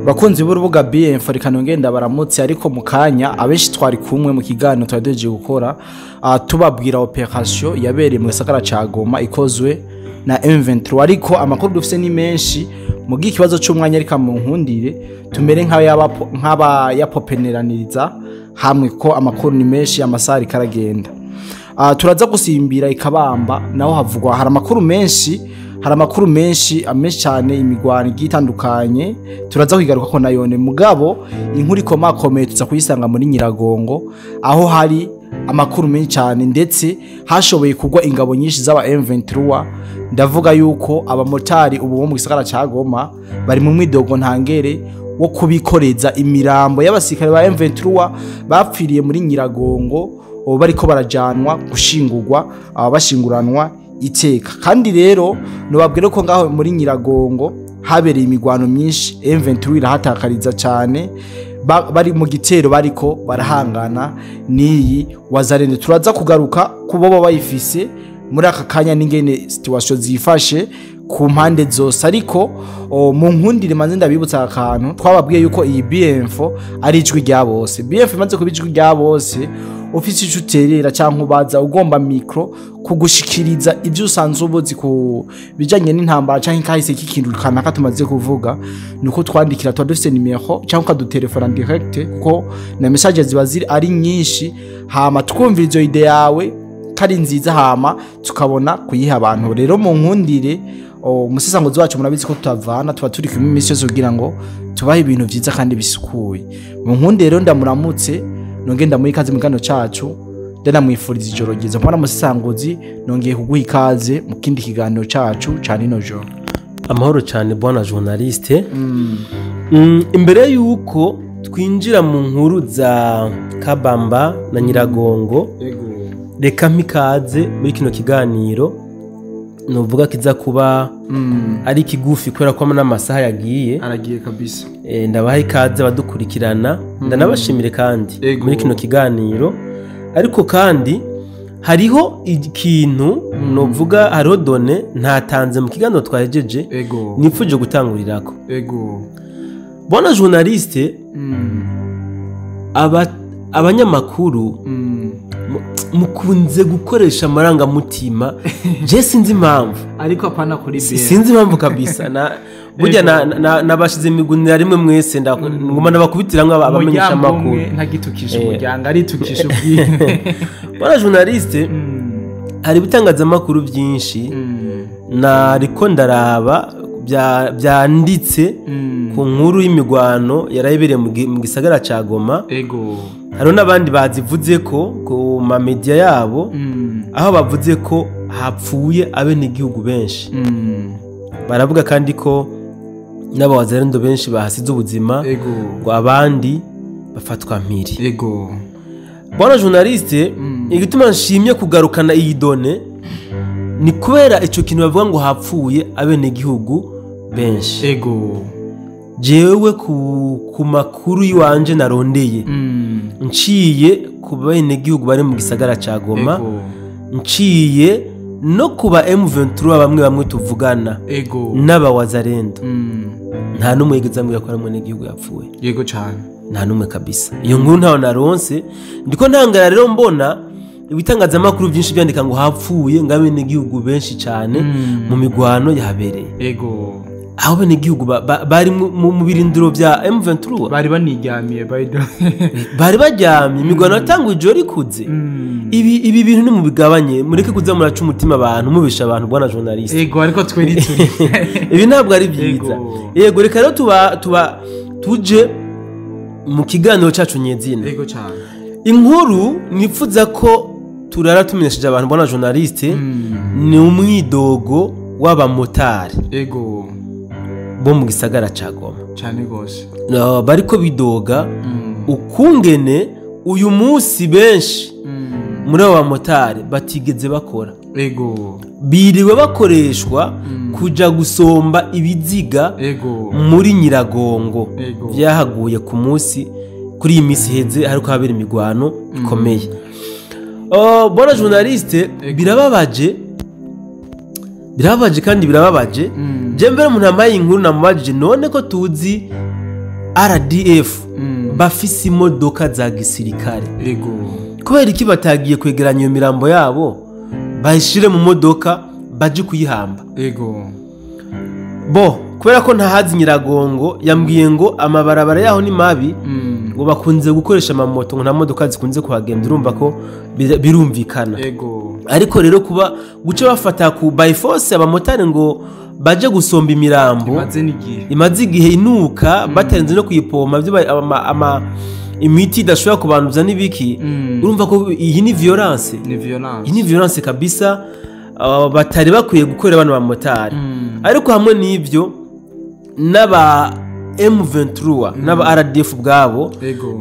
Bakunzi b'urubuga BF, reka nongenda baramutse, ariko mu kanya abenshi twari kumwe mu kiganiro twari duhejeje gukora, tubabwira opération yabereye mu gisagara ca Goma ikozwe na M23. Ariko amakuru dufise ni menshi, mu ikibazo c'umwanya reka mu nkundire tumere nk'aba yapopeneraniriza hamwe, ko amakuru ni menshi, amasaha ariko aragenda. Turaza gusimbira ikabamba, naho havugwa hari amakuru menshi, hari amakuru menshi menshi cyane, imigwano igiye itandukanye turaza kwigaruka ko nayone. Mugabo inkuru ikomakomeye tuza kuyisanga muri Nyiragongo, aho hari amakuru menshi cyane, ndetse hashoboye kugwa ingabo nyinshi z'aba M23. Ndavuga yuko abamotari ubu bo mu gisagara ca Goma bari mu mwidogo ntangere wo kubikoreza imirambo y'abasirikare ba M23 bapfiriye muri Nyiragongo, ubu bariko barajanwa gushingurwa, bashinguranwa iteka. Kandi rero nobabwire ko ngaho muri Nyiragongo habereye imigwano myinshi, M23 irahatakariza cyane, bari mu gitero bariko barahangana n'iyi Wazalendo. Turaza kugaruka kubo baba bayifise muri aka kanya n'ingene situation zifashe ku mpande zose. Ariko mu nkundire manze ndabibutsa akantu twababwiye, yuko iyi BF ari ijwi rya bose. BF imaze kuba ijwi rya bose, ufise ico uterera canke ubaza, ugomba micro kugushikiriza ibyo usanzwe ubuzi ku bijanye n'intambara canke kahise k'ikintu kanaka tumaze kuvuga, nuko twandikira, tuba dufise nimero, cyangwa ukadutelefona direct, kuko na message ziba ziri ari nyinshi, hama twumvira izo idée yawe kari nziza, hama tukabona kuyiha abantu. Rero mu nkundire, umusesanguzi wacu murabizi ko tutavana, tuba turi kumwe iminsi yose kugira ngo tubahe ibintu vyiza kandi bisukuye. Mu nkundire rero ndamuramutse, nongeye ndamuha ikaze mu kiganiro cacu, ndanamwifuriza ijoro ryiza. Mbona musesanguzi, nongeye kuguha ikaze mu kindi kiganiro cacu ca nino joro. Amahoro cyane, bwana journaliste. Imbere yuko twinjira mu nkuru za Kabamba na Nyiragongo, reka mpikaze muri kino kiganiro nuvuga kiza kuba ari kigufi kubera ko n'amasaha yagiye. Aragiye kabisa. Ndabaha ikaze abadukurikirana, ndanabashimire kandi muri kino kiganiro. Ariko kandi hariho ikintu nuvuga, hariho donnée ntatanze mu kiganiro twahejeje, nipfuje gutangurirako. Bwana journaliste, abanyamakuru mukunze gukoresha amarangamutima, je sinzi impamvu. Ariko apana kuri BM. Sinzi impamvu kabisa. Na burya nabashize imigunira rimwe mwese, nguma nabakubitiramwe abamenyesha umuryango amakuru. Umwe ntagitukisha umuryango, aritukisha ubwiwe. Bwana journaliste, hari ibitangazamakuru byinshi nariko ndaraba byanditse ku nkuru y'imigwano yarayibereye mu gisagara ca Goma. Hariho n'abandi bazivuze ko ku mamedia yabo, aho bavuze ko hapfuye abenegihugu benshi. Baravuga kandi ko n'abawazalendo benshi bahasize ubuzima, ngo abandi bafatwa mpiri. Bwana journaliste, igituma nshimye kugarukana iyi donnée ni kubera ico kintu bavuga ngo hapfuye abenegihugu benshi. Jewe ku makuru y'iwanje narondeye, nciye ku benegihugu bari mu gisagara ca Goma, nciye no kuba M23 bamwe bamwe tuvugana, n'abawazalendo, nta n'umwe yigeze ambwira ko ari umwenegihugu yapfuye. Yego cyane. Nta n'umwe kabisa. Iyo nkuru ntaho naronse. Ndiko ntangara rero mbona ibitangazamakuru byinshi byandika ngo hapfuye ngo abenegihugu benshi cyane mu migwano yahabereye, aho abenegihugu bari mu birindiro bya M23. Bari baniryamiye, by the way. Bari baryamye, imigwano yatanguye ijoro rikuze. Ibi bintu nimubigabanye, mureke kuza muraca umutima abantu, mubisha abantu, bwana journaliste. Ego, ariko tweri turi Ibi ntabwo ari byiza. Yego, reka rero tuba tuje mu kiganiro cyacu nyezina. Ego cyane. Inkuru nifuza ko turara tumenyesheje abantu, bwana journaliste, ni umwidogo w'abamotari bo mu gisagara ca Goma. Cyane gose. Bariko bidoga ukungene uyu munsi benshi muri abo bamotari batigeze bakora, biriwe bakoreshwa kuja gusomba ibiziga muri Nyiragongo vyahaguye ku munsi kuri iyi minsi iheze, hariko habera imigwano ikomeye. Oh, bwana journaliste, birababaje, birababaje kandi birababaje. Je mbere umuntu ambaye inkuru namubajije none ko tuzi RDF bafise imodoka za gisirikare, kubera iki batagiye kwegeranya iyo mirambo yabo bayishire mu modoka baje kuyihamba? Bo kubera ko ntahazi Nyiragongo, yambwiye ngo amabarabara yaho ni mabi, ngo bakunze gukoresha amamoto, ngo nta modoka zikunze kuhagenda. Urumva ko birumvikana. Ariko rero kuba guca bafata ku by force abamotari ngo baje gusomba imirambo imaze n'igihe, imaze igihe inuka, batarenze no kuyipompa byo imiti idashobora kubanduza n'ibiki, urumva ko iyi ni violence. Ni violence. Iyi ni violence kabisa, batari bakwiye gukorera bano bamotari. Ariko hamwe n'ibyo, n'aba M23 n'aba RDF ubwabo,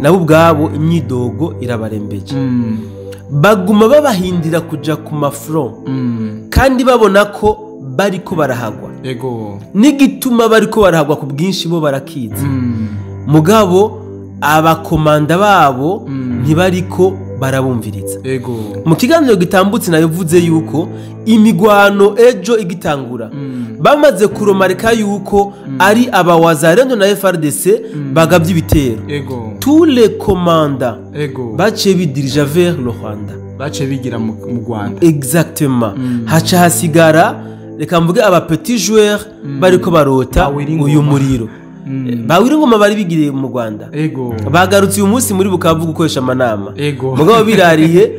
nabo ubwabo imyidogo irabarembeje. Baguma babahindira kuja ku mafront kandi babona ko bariko barahagwa. N'igituma bariko barahagwa ku bwinshi bo barakizi, mugabo abakomanda babo ntibariko barabumviriza. Mu kiganiro gitambutse nabivuze yuko imigwano ejo igitangura, bamaze kuromarika yuko ari abawazarendo na FARDC bagabye ibitero, tous les commandants baciye bidirija vers le Rwanda. Baciye bigira mu Rwanda. Exactement. Haca hasigara, reka mvuge, aba petits joueurs bariko barota Bawira uyu ingoma. muriro. Bawira ingoma bari bigiriye mu Rwanda, bagarutse uyu munsi muri Bukavu gukoresha amanama, mugabo birariye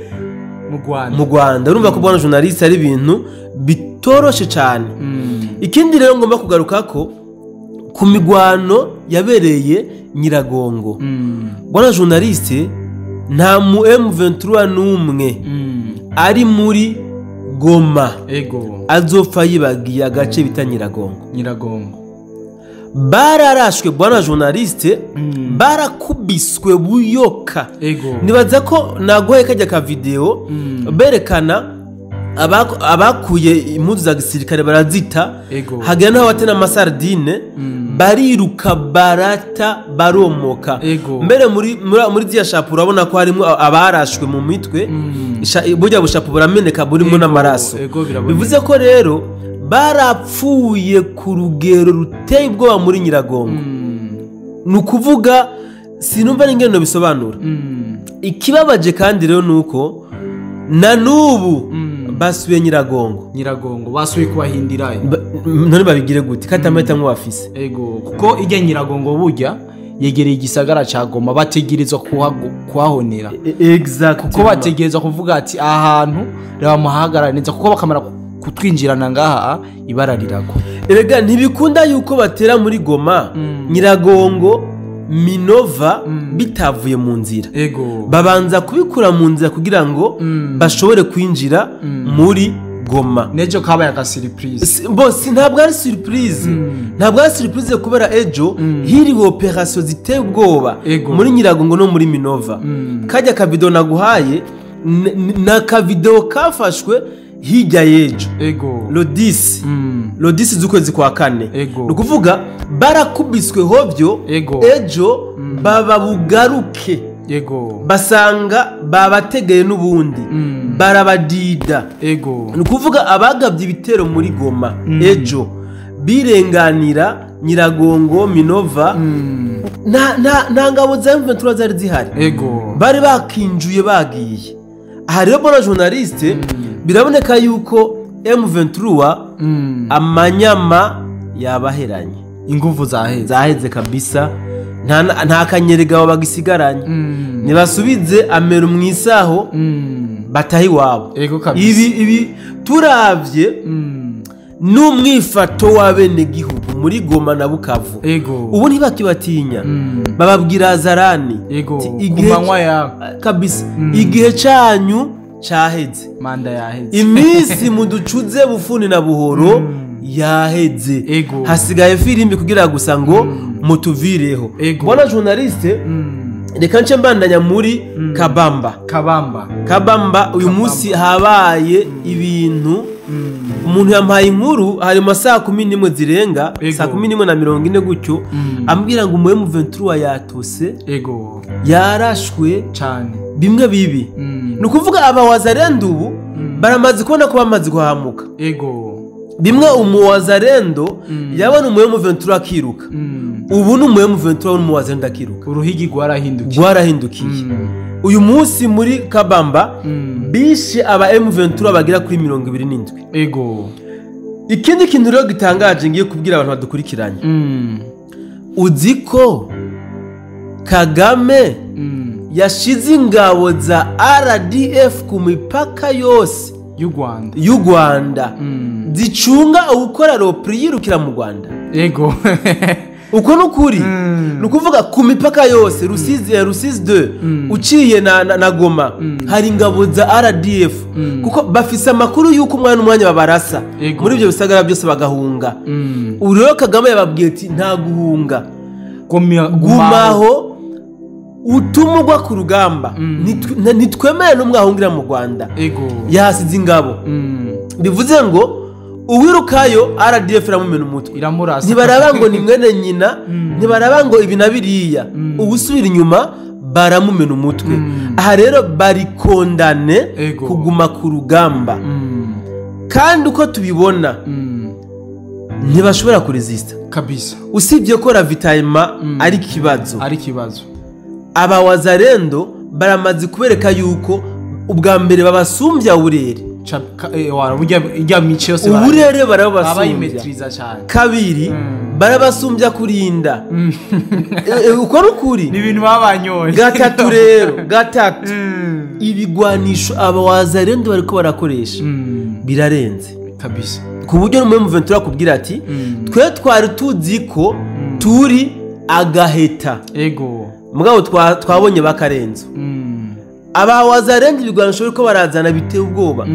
mu Rwanda. Mu Rwanda. Urumva ko, bwana journaliste, ari ibintu bitoroshe cyane. Ikindi rero ngomba kugaruka ko ku migwano yabereye Nyiragongo, bwana journaliste, nta mu M23 n'umwe ari muri Goma azopfa yibagiye agace bita Nyiragongo. Nyiragongo. Bararashwe, bwana journaliste, barakubiswe buyoka. Nibaza ko naguhaye kajya ka video berekana abakuye impuzu za gisirikare barazita, hagera n'aho batena amasardine, bariruka, barata, baromoka. Mbere muri ziriya shapu urabona ko harimo abarashwe mu mitwe. Burya bushapu burameneka, burimo n'amaraso. Biraboneka. Bivuze ko rero barapfuye ku rugero ruteye ubwoba muri Nyiragongo. Ni ukuvuga sinumva n'ingendo bisobanura. Ikibabaje kandi rero ni uko na n'ubu basubiye Nyiragongo. Nyiragongo basubiye kubahindirayo. None babigire gute kandi amahitamo bafise? Kuko ijya Nyiragongo burya yegereye igisagara ca Goma, bategerezwa kuhahonera. Kuko bategerezwa kuvuga ati aha hantu reba muhahagarare neza, kuko bakamara kutwinjirana ngaha ibara riragwa. Erega ntibikunda yuko batera muri Goma, Nyiragongo, Minova bitavuye mu nzira. Babanza kubikura mu nzira kugira ngo bashobore kwinjira muri Goma. Nejo kabaye aka surprise. Bo si ntabwo ari surprise, ntabwo ari surprise kubera ejo hiriwe opération ziteye ubwoba muri Nyiragongo no muri Minova. Kajya kavideo naguhaye ni akavideo kafashwe hirya y'ejo, le 10, le 10 z'ukwezi kwa kane. Ni ukuvuga barakubiswe hovyo ejo, baba bugaruke basanga babategeye n'ubundi, barabadida. Ni ukuvuga abagabye ibitero muri Goma ejo birenganira Nyiragongo, Minova, nta ngabo za M23 zari zihari. Bari bakinjuye bagiye. Aha rero, bwana journaliste, biraboneka yuko M23 amanyama yabaheranye. Inguvu zaheze. Zaheze kabisa, nta kanyerigabo bagisigaranye. Nibasubize amero mu isaho, batahe iwabo. Kabisa. Ibi turavye n'umwifato w'abenegihugu muri Goma na Bukavu, ubu ntibakibatinya, bababwira zarani. Ti Ku manywa ya kabisa, igihe canyu caheze. Manda yaheze. Iminsi muducuze bufuni na buhoro yaheze. Hasigaye firimbi kugira gusa ngo mutuvireho. Bwana journaliste, reka nce mbandanya muri Kabamba. Kabamba. Kabamba uyu munsi habaye ibintu. Umuntu yampaye inkuru hari mu saa 11 zirenga, 11:40 gutyo, ambwira ngo umu M23 yatose, yarashwe cane bimwe bibi. Ni ukuvuga aba wazarenda ubu baramaze kubona ko bamaze guhamuka. Bimwe umuwazarendo yabona umu M23 akiruka, ubu ni umu M23 n'umuwazarendo akiruka. Uruhigi rwarahindukiye. Rwarahindukiye. Uyu munsi muri Kabamba bishe aba M23 bagera kuri 27. Ego. Ikindi kintu rero gitangaje ngiye kubwira abantu badukurikiranye, uzi ko Kagame yashize ingabo za RDF ku mipaka yose y'u Rwanda, y'u Rwanda, zicunga ubukora repli yirukira mu Rwanda. Ego. Uko nukuri, ni ukuvuga ku mipaka yose Rusizi, Rusizi 2 uciye na Goma, hari ingabo za RDF, kuko bafise amakuru y'uko umwanya n'umwanya babarasa muri ibyo bisagara byose bagahunga. Ubu rero Kagame yababwiye ati nta guhunga, gumaho utumugwa ku rugamba, ntitwemere n'umwe ahungira mu Rwanda. Ego. Yahasize ingabo, bivuze ngo uwirukayo RDF iramumena umutwe, iramurasa. Ntibaraba ngo ni mwene nyina, ntibaraba ngo ibi na biriya, uwusubira inyuma baramumena umutwe. Aha rero barikondane kuguma ku rugamba, kandi uko tubibona ntibashobora kuresista kabisa. Usibye ko ravitaillement ari ikibazo, ari ikibazo. Aba wazarendo baramaze kubereka yuko ubwa mbere babasumbya uburere, uburere barabasumbya, kabiri barabasumbya kurinda. Uko nukuri ni ibintu babanyoye. Gatatu rero, gatatu ibigwanisho aba wazarendo bariko barakoresha birarenze kabisa, ku buryo n'umwe mu Ventura akubwira ati twe twari tuzi ko turi agaheta. Ego. Mugabo twabonye bakarenzo. Aba wazarendo ibigwanisho bariko barazana biteye ubwoba.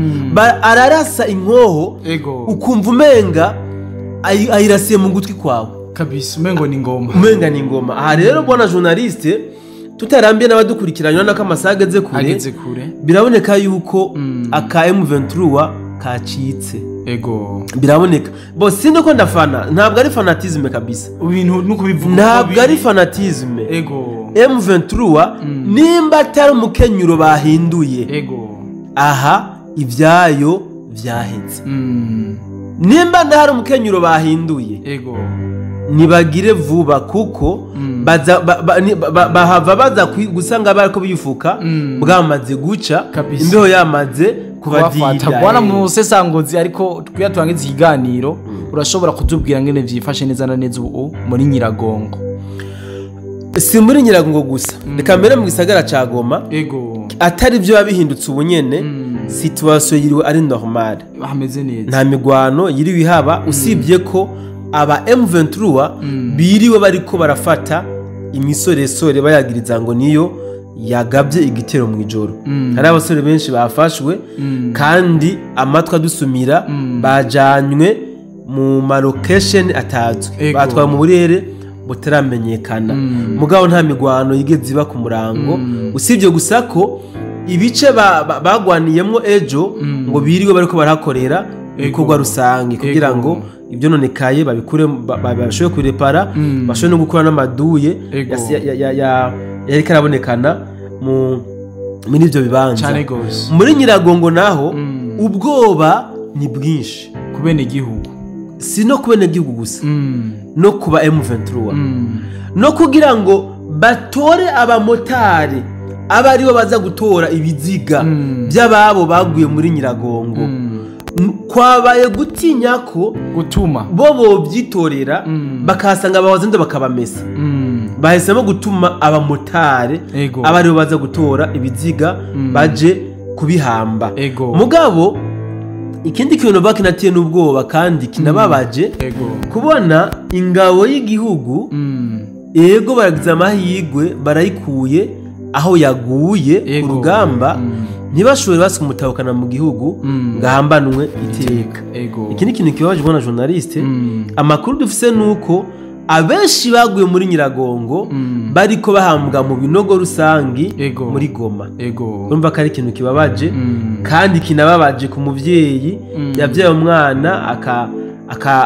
Ararasa inkoho ukumva umenga ayirasiye mu gutwi kwawe kabisa, umengo ni ngoma, umenga ni ngoma. Aha rero bwana journaliste, tutarambiye n'abadukurikiranye nako amasaha ageze kure, biraboneka yuko aka M23 kacitse. Ego. Biraboneka. Bo sindi ko ndafana, ntabwo ari fanatisme kabisa. Ibintu nuko bivuga ntabwo ari fanatisme. Ego. M23 nimba atari umukenyuro bahinduye. Ego. Aha ibyayo vyaheze. Nimba ndahari umukenyuro bahinduye. Ego. Nibagire vuba kuko baza bahava baza gusanga bariko bifuka bwamaze guca, imbeho yamaze kubadida. Bwana Musesangozi, ariko twiyaturangiza ikiganiro, urashobora kutubwira ngene vyifashe neza na neza ubu muri Nyiragongo? Si muri Nyiragongo gusa, reka mbere mu gisagara ca Goma. Ego. Atari byo babihindutse ubu nyene, situation yiriwe ari normal, hameze neza, nta migwano yiriwe ihaba, usibye ko aba M23 biriwe bariko barafata imisoresore bayagiriza ngo niyo yagabye igitero mu ijoro. Hari abasore benshi bafashwe, kandi amatwa dusumira bajanywe mu malocation atazwi, batwa mu burere butaramenyekana. Mugabo nta migwano yigeze iba ku murango, usibye gusa ko ibice bagwaniyemwo ejo ngo biriwe bariko barakorera ibikorwa rusange kugira ngo ibyo nonekaye babikure, bashobore kurepara, bashobore no gukora n'amaduye yari karabonekana muri ibyo bibanza. Muri Nyiragongo naho ubwoba ni bwinshi kubene igihugu, si no kubene igihugu gusa, no kuba M23, no kugira ngo batore abamotari aba aribo baza gutora ibiziga by'ababo baguye muri Nyiragongo. Kwabaye gutinya ko gutuma bo bobyitorera bakasanga abawazendo bakabamesa. Bahisemo gutuma abamotari abaribo baza gutora ibiziga baje kubihamba. Mugabo ikindi kintu bakinatiye n'ubwoba kandi kinababaje, kubona ingabo y'igihugu ego baragize amahirwe barayikuye aho yaguye ku rugamba, ntibashobore basi kumutahukana mu gihugu ngahambanwe iteka. Iki ni ikintu kibabaje bwana journaliste. Amakuru dufise nuko abenshi baguye muri Nyiragongo bariko bahambwa mu binogo rusangi muri Goma. Urumva ko ari ikintu kibabaje, kandi kinababaje ku muvyeyi yavyaye umwana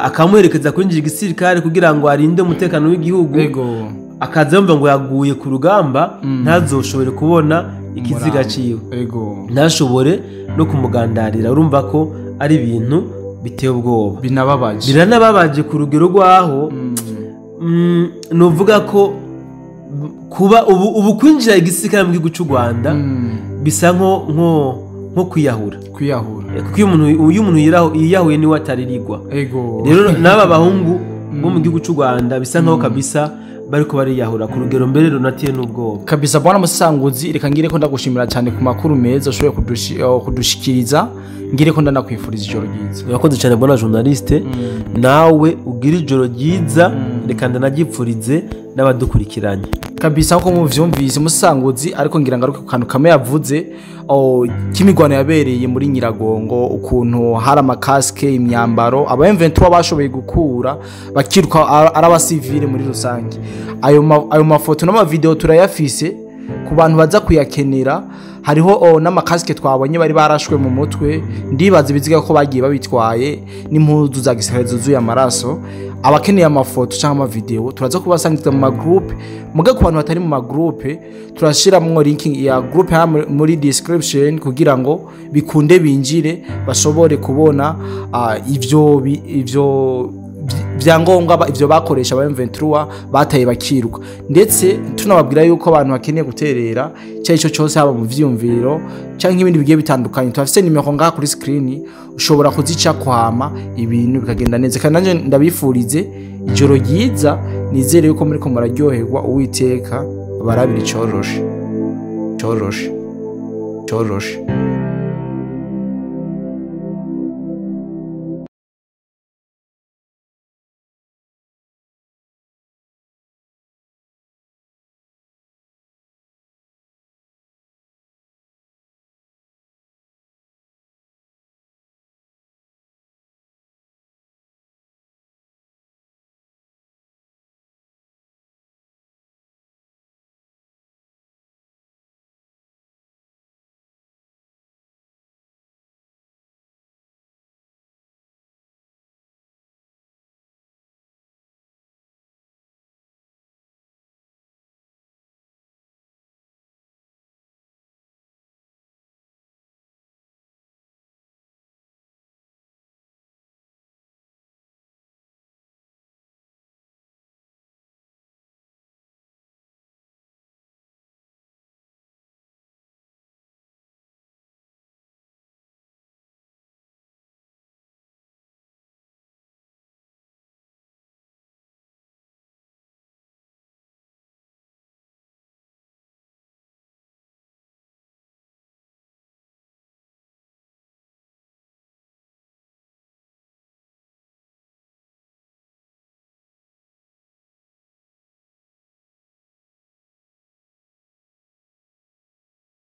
akamuherekeza kwinjira igisirikare kugira ngo arinde umutekano w'igihugu, akaza yumva ngo yaguye ku rugamba, ntazoshobore kubona ikiziga ciwe, ntashobore no kumugandarira. Urumva ko ari ibintu Biteye ubwoba. Binababaje. Biranababaje ku rugero rwaho nuvuga ko kuba ubu kwinjira igisirikare mu gihugu cy'u Rwanda bisa nko kwiyahura. Kwiyahura. Kuko iyo umuntu yiyahuye niwe ataririrwa. Ego. Rero n'aba bahungu bo mu gihugu cy'u Rwanda bisa nkaho kabisa bariko bariyahura ku rugero mbere runatiye n'ubwoba. Kabisa bwana Musanguzi, reka ngire ko ndagushimira cyane ku makuru meza ushoboye kudushikiriza, ngire ko ndanakwifuriza ijoro ryiza. Urakoze cyane bwana journaliste, nawe ugira ijoro ryiza, reka ndanagipfurize n'abadukurikiranye. Kabisa nko muvyumvise Musanguzi, ariko ngira ngaruke ku kantu kamwe yavuze kimigwano yabereye muri Nyiragongo, ukuntu hari amakaske, imyambaro aba M23 bashoboye gukura bakiruka ari abasivile muri rusange. Ayo mafoto n'amavideo turayafise ku bantu baza kuyakenera. Hariho n'amakaske twabonye bari barashwe mu mutwe, ndibaza ibiziga ko bagiye babitwaye n'impuzu za gisirikare zuzuye amaraso. Abakeneye amafoto cyangwa amavideo turaza kubasangiza mu magroupe, muga ku bantu batari mu magroupe turashiramwo link ya groupe muri description kugira ngo bikunde binjire bashobore kubona ivyo byangombwa ivyo bakoresha aba M23 bataye bakiruka. Ndetse tunababwira yuko abantu bakeneye guterera cyo cyose haba mu vyumviro cyangwa ibindi bigiye bitandukanye, turafise nimero ngaha kuri screen ushobora kuzica kwama ibintu bikagenda neza. Kandi nanje ndabifurize ijoro ryiza, nizere yuko muri ko muraryoherwa. Uwiteka barabira icoroshe coroshe coroshe.